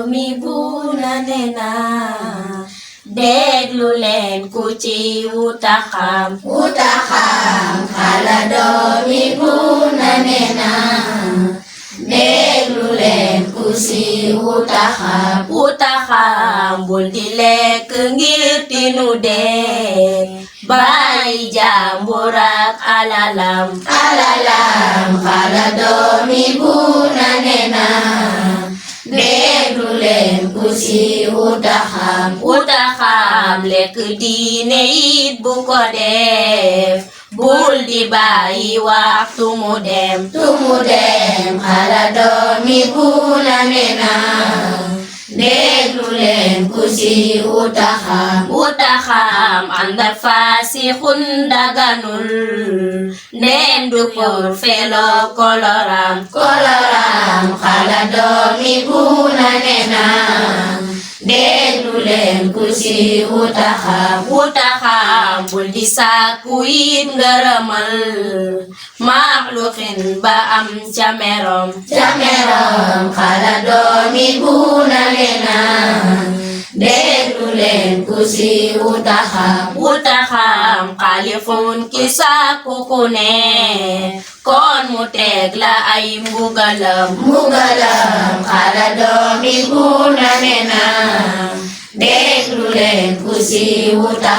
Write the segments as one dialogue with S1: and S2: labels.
S1: doomi buuna nena déglu leen ku ci wuta xam xala doomi buuna nena déglu leen ku ci wuta xam bul di lekk ngir tinu dee bàyyi jàmbur ak alalam xala doomi buuna nena déglu leen ku ci wuta xam lekk diine it bu ko def bul di bàyyi waxtu mu dem xala doomi buuna nena déglu leen ku ci wuta xam ànd ak faasixun daganul ndeen du pour felo koloram xala doomi buuna nena déglu leen ku ci wuta xam bul di sàkku it ngërëmal maxluqin ba am ca merom xala doomi buuna nena déglu leen ku ci wuta xam xaalifun ki sàkku ku ne kon mu teg la ay mbugalam xala doomi buuna nena déglu leen ku ci wuta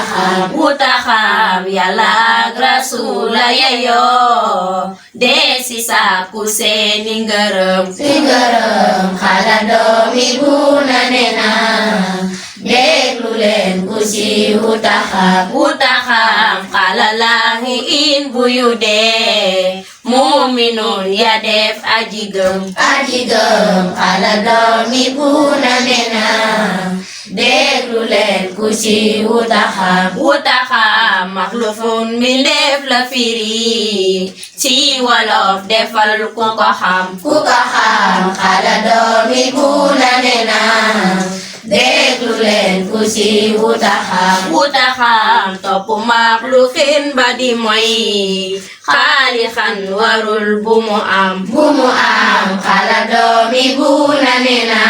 S1: xam yàlla ak rasula yeyoo dee si sàkku seeni ngërëm xala doomi buuna nena déglu leen ku ci wuta xam xala laahi in buyu dee muminun ya def aji gëm xala doomi buuna nena déglu leen ku ci wuta xam maxlufun mbindeef la firi ci wolof defal ku ko xam xala doomi buuna nena déglu leen ku ci wuta xam topp maxluqin ba di moy xaalixan warul bu mu am xala doomi buuna nena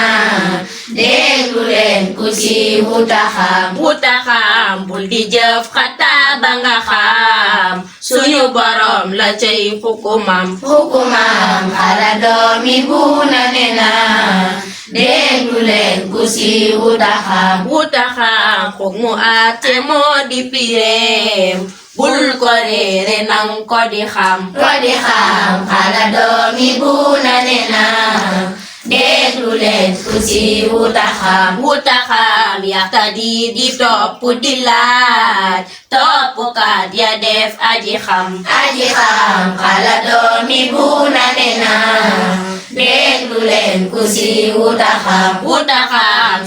S1: déglu leen ku ci wuta xam bul di jëf xataa ba nga xam suñu borom la cay xukumam xala doomi buuna nena déglu leen ku ci wuta xam xug mu àtte moo di pireem bul ko réere nang ko di xam xala doomi buuna nena déglu leen ku ci wuta xam yaxtadi di topp di laaj toppkat ya def aji xam xala doomi buuna nena déglu leen ku ci wuta xam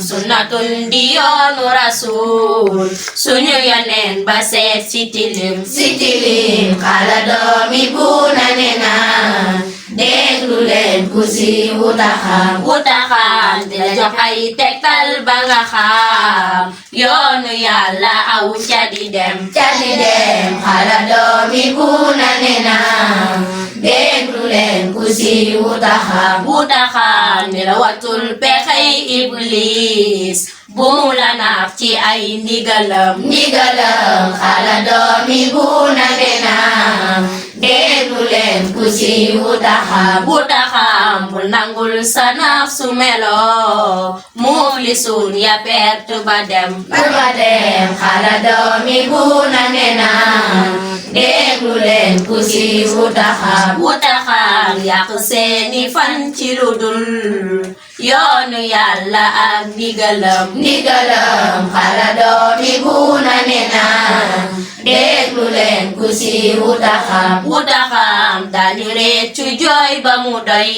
S1: sunnatun di yoonu rasul suñu yoneen ba seet si tilim xala doomi buuna nena déglu leen ku ci wuta xam di la jox ay tegtal ba nga xam yoonu yàlla aw ca di dem xala doomi buuna nena déglu leen ku ci wuta xam ni la watul pexey iblis bu la naaf ci ay ndigalam xala doomi buuna nena déglu leen ku ci wuta xam bul nangul sa nafsu melo muflisun ya perte ba dem xala doomi buuna nena déglu leen ku ci wuta xam yàq seeni fan ci lu dul yoonu yàlla ak ndigalam xala doomi buuna nena déglu leen ku ci wuta xam dañu réccu jooy ba mu doy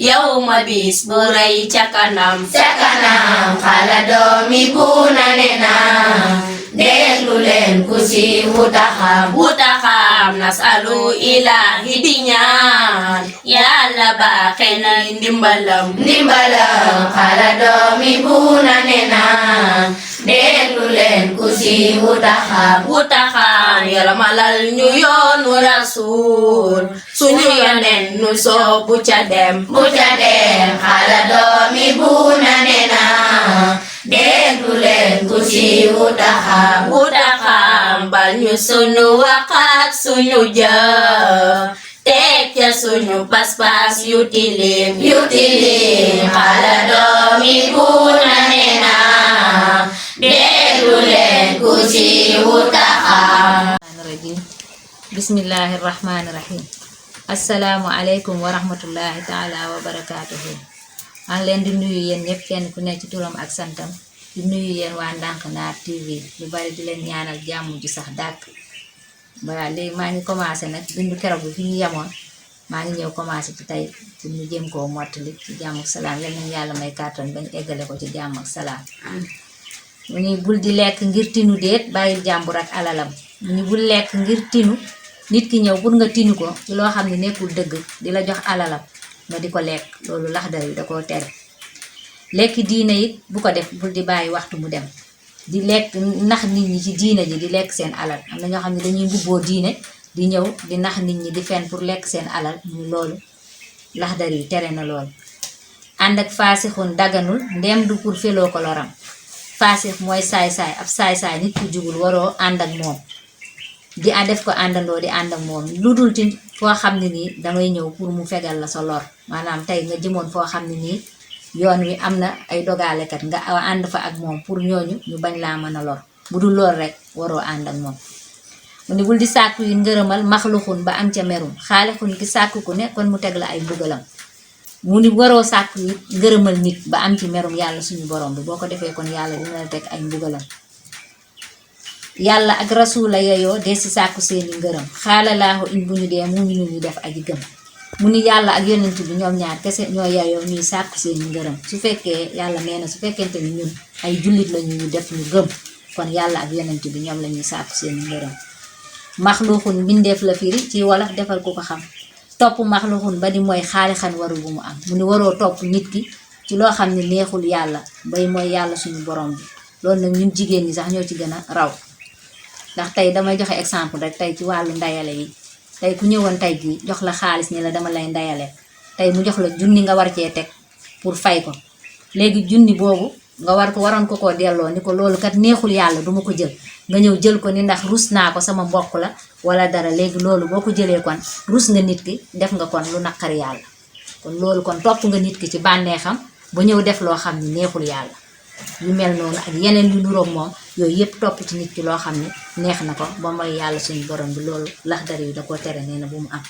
S1: yow ma bis bu rëy ca kanam xala doomi buuna nena déglu leen ku ci wuta xam nasalu ilahi di ñaan yàlla baaxe na ndimbalam xala doomi buuna nena déglu leen ku ci wuta xam yolomalal ñu yoonu rasul suñu yonen nu soobu ca dem xala doomi buuna siiwu taxam bal ñu sunu waxaat suñu jëf teg ca suñu pas-pas yu tilim xala doomi buuna nena déglu leen ku siiwu taxam.
S2: Bismillahirrahmanirrahim. Assalaamu aleykum wa rahmatullahi taala wa barakaatuhu. maa ngi leen di nuyu yéen ñëpp kenn ku nekk ci turam ak santam di nuyu yéen waa Ndanknar TV lu bari di leen ñaanal jàmm ju sax dàkk. voilà léegi maa ngi commencé nag bindu keroog bi fi ñu yemoon maa ngi ñëw commencé ci tey pour ñu jéem koo mottali ci jàmm ak salaam yal nañu yàlla may kàttan bañ eggale ko ci jàmm ak salaam. mu ni bul di lekk ngir tinu déet bàyyil jàmbur ak alalam. mu ni bul lekk ngir tinu nit ki ñëw pour nga tinu ko ci loo xam ne nekkul dëgg di la jox alalam nga di ko lekk loolu laxdar yi da koo tere. lekk diine it bu ko def bul di bàyyi waxtu mu dem di lekk nax nit ñi ci diine ji di lekk seen alal am na ñoo xam ne dañuy mbubboo diine di ñëw di nax nit ñi di fen pour lekk seen alal mu loolu laxdar yi tere na loolu. ànd ak faasixun daganul ndem du pour feloo ko loram. faasix mooy saay-saay ab saay-saay nit ku jugul waroo ànd ak moom di def ko àndandoo di ànd ak moom lu dul ci foo xam ne nii dangay ñëw pour mu fegal la sa lor maanaam tey nga jëmoon foo xam ne nii yoon wi am na ay dogaalekat nga ànd fa ak moom pour ñooñu ñu bañ laa mën a lor bu dul lool rek waroo ànd ak moom. mu ni bul di sàkku yi ngërëmal maxluxun ba am ca merum xaalixun ki sàkku ku ne kon mu teg la ay mbugalam. mu ni waroo sàkku yi ngërëmal nit ba am ci merum yàlla suñu borom bi boo ko defee kon yàlla dina la teg ay mbugalam. yàlla ak rasuula yeyoo dee si sàkku seeni ngërëm xaalalaahu in bu ñu dee mu ñu def aji gëm. mu ni yàlla ak yonent bi ñoom ñaar kese ñoo yeyoo ñuy sàkku seeni ngërëm su fekkee yàlla nee na su fekkente ni ñun ay jullit lañu ñu def ñu gëm kon yàlla ak yonent bi ñoom la ñuy sàkku seeni ngërëm. maxluxun mbindeef la firi ci wolof defal ku ko xam. topp maxluxun ba di mooy xaalixan waru bu mu am mu ni waroo topp nit ki ci loo xam ne neexul yàlla bay mooy yàlla suñu borom bi loolu nag ñun jigéen ñi sax ñoo ci gën a raw. ndax tey damay joxe exemple rek tey ci wàllu ndayale yi tey ku ñëwoon tey jii jox la xaalis ni la dama lay ndayale tey mu jox la junni nga war cee teg pour fay ko léegi junni boobu nga waroon ko koo delloo ni ko loolu kat neexul yàlla duma ko jël nga ñëw jël ko ni ndax rus naa ko sama mbokk la wala dara léegi loolu boo ko jëlee kon rus nga nit ki def nga kon lu naqari yàlla kon loolu kon topp nga nit ki ci bànneexam ba ñëw def loo xam ne neexul yàlla yu mel noonu ak yeneen yu nuroog moom yooyu yëpp topp ci nit ki loo xam ne neex na ko ba mooy yàlla suñu borom bi loolu laxdar yi da koo tere nee na bu mu am.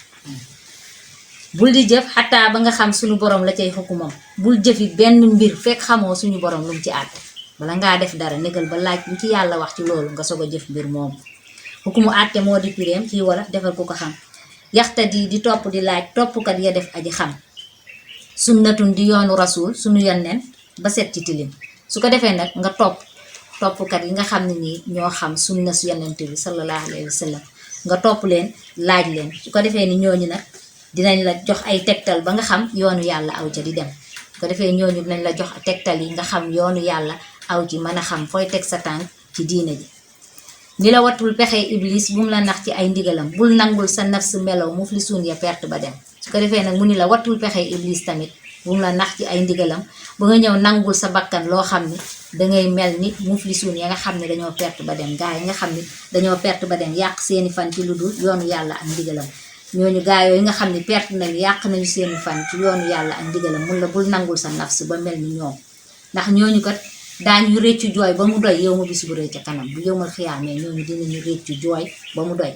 S2: bul di jëf xataa ba nga xam suñu borom la cay xukumam bul jëfi benn mbir fekk xamoo suñu borom lu mu ci àtte bala ngaa def dara négal ba laaj lu ci yàlla wax ci loolu nga soog a jëf mbir moomu. xukumu àtte moo di pireem ci wala defal ku ko xam yaxta di topp di laaj toppkat ya def aji xam. sunnatun di yoonu rasul suñu yonneen ba set ci tilim su ko defee nag nga toppkat yi nga xam ne nii ñoo xam sunna su yonent bi sallallahu alayhi wa sallam nga topp leen laaj leen su ko defee ni ñooñu nag dinañ la jox ay tegtal ba nga xam yoonu yàlla aw ca di dem su ko defee ñooñu dinañ la jox tegtal yi nga xam yoonu yàlla aw ci mën a xam fooy teg sa tànk ci diine ji. ni la wattul pexe iblis bu mu la nax ci ay ndigalam bul nangul sa nafs melow muflisuun ya perte ba dem su ko defee nag mu ni la wattul pexe iblis tamit bu mu la nax ci ay ndigalam ba nga ñëw nangul sa bakkan loo xam ni dangay mel ni muflisuun ya nga xam ne dañoo perte ba dem gaa yi nga xam ne dañoo perte ba dem yàq seeni fan ci lu dul yoonu yàlla ak ndigalam ñooñu gaa yooyu nga xam ne perte nañu yàq nañu seeni fan ci yoonu yàlla ak ndigalam mun la bul nangul sa nafs ba mel ni ñoom ndax ñooñu kat daañu réccu jooy ba mu doy yow ma bis bu rëy ca kanam bu yowmal xiyaamee ñooñu dinañu réccu jooy ba mu doy.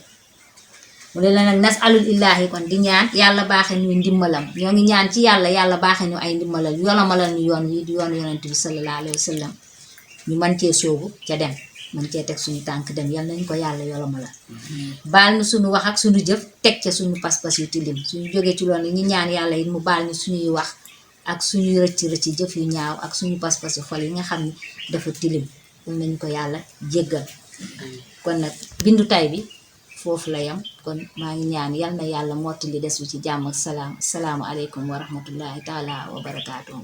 S2: mu ne la nag nas alul illaahi kon di ñaan yàlla baaxe ñu ndimbalam ñoo ngi ñaan ci yàlla baaxe ñu ay ndimbalal yolomalal ñu yoon wi di yoonu yonent bi sallallahu alayhi wa sallam ñu man cee soobu ca dem man cee teg suñu tànk dem yal nañ ko yàlla yolomalal baal ñu suñu wax ak suñu jëf teg ca suñu pas-pas yu tilim suñu jógee ci loolu ñu ñaan yàlla it mu baal ñu suñuy wax ak suñuy rëcc jëf yu ñaaw ak suñu pas-pas yu xol yi nga xam ne dafa tilim yal nañ ko yàlla jéggal kon nag bindu tay bi foofu la yam kon maa ngi ñaan yal na yàlla mottali des bi ci jàmm ak salaam asalaamu aleykum wa rahmatullahi taala wa barakaatuhu